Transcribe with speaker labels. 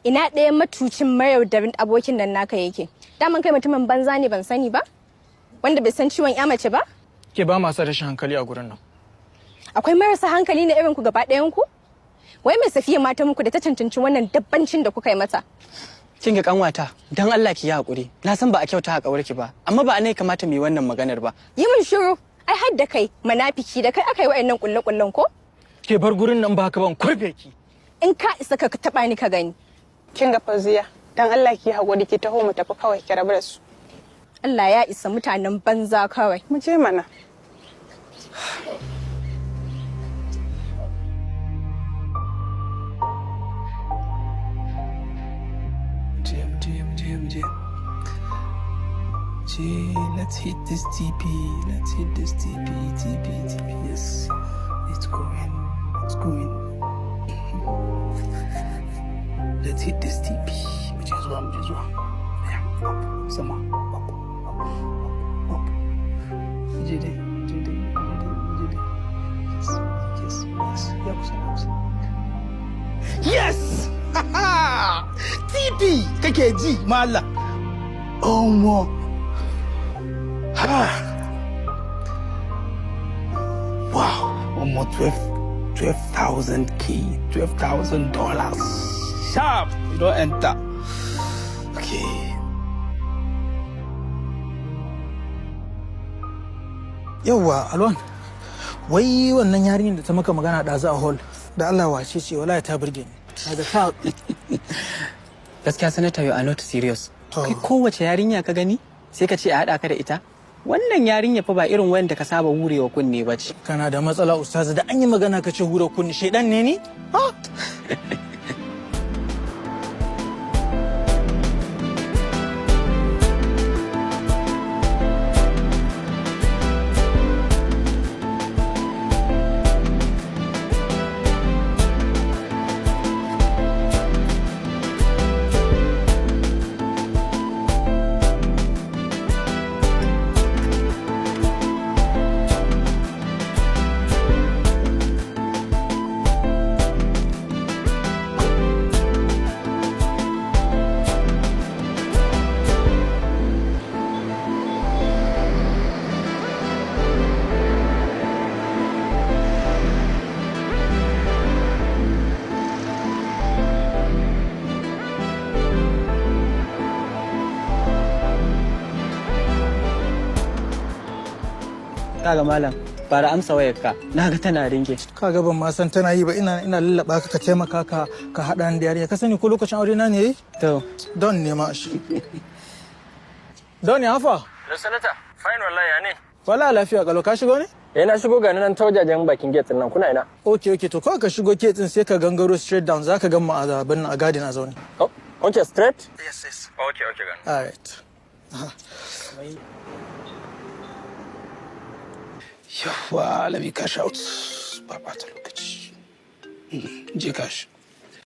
Speaker 1: Ina ɗaya matucin mayaudarin abokin nan naka yake? Daman kai mutumin banza ne, ban sani ba? Wanda bai san ciwon ya mace ba?
Speaker 2: Ke, ba masu rashin hankali a gurin nan.
Speaker 1: Akwai marasa hankali na irin ku gaba ɗayan ku? Wai mai Safiya mata muku da ta cancanci wannan dabbancin da kuka yi mata?
Speaker 3: Kin ga kanwata, dan Allah ki yi hakuri. Na san ba a kyauta a kawarki ba, amma ba a ne kamata mu yi wannan maganar ba.
Speaker 1: Yi min shiru, ai har da kai, manafiki, da kai aka yi wa'annan kulle-kullen ko?
Speaker 2: Ke, bar gurin nan, ba haka ban kurfe ki.
Speaker 1: In ka isa ka taɓa ni ka gani.
Speaker 4: Kin ga Fauziya, dan Allah ki hakuri, ki taho mu tafi kawai, ki rabu da su.
Speaker 1: Allah ya isa, mutanen banza kawai.
Speaker 4: Mu je mana.
Speaker 5: Je, je, je, je. Je, let's hit this TP. Let's hit this TP, TP, TP. Yes. It's going. It's going. Let's hit this TP. Mu je zuwa, mu je zuwa. Yeah, up, sama, up, up, up, up. Mu je dai, mu je dai, mu je dai, mu je dai. Yes. Ya kusa, ya kusa. Yes! TP kake ji, mala. Omo. Ha. Wow. Omo, 12 12,000 K, $12,000. Sharp. You don't enter. Okay.
Speaker 2: Yauwa, Alwan. Wai wannan yarinyar da ta maka magana ɗazu a hall, da Allah wace ce? Wallahi ta burge ni. Naga ta
Speaker 3: Gaskiya Sanata, you are not serious. Kai, kowace yarinya ka gani sai ka ce a haɗa ka da ita. Wannan yarinya fa ba irin wanda ka saba hurewa kunne ba ce.
Speaker 2: Kana da matsala, ustazi, da an yi magana ka ce hura kunni. Shaidan ne ni? Ha?
Speaker 3: Kaga malam, fara amsa wayarka. Na ga tana ringing.
Speaker 2: Kaga, ban ma san tana yi ba. Ina lallaba ka, ka taimaka ka haɗa ni da yarinya. Ka sani ko lokacin aure na ne yayi?
Speaker 3: To.
Speaker 2: Don nema shi. Don ya hafa?
Speaker 6: Da Sanata, fine wallahi, ya ne?
Speaker 2: Wala lafiya kalau. Ka shigo ne?
Speaker 6: Eh, na shigo, gani nan ta wajajen bakin gate nan. Kuna ina?
Speaker 2: Okay, to kawai ka shigo gate din, sai ka gangaro straight down, zaka gan mu a abin a garden a zaune.
Speaker 6: Oh, okay, straight?
Speaker 2: Yes.
Speaker 6: Okay, gani.
Speaker 2: All right.
Speaker 5: Yawwa, let me cash out. Ba ɓata lokaci. Je cash.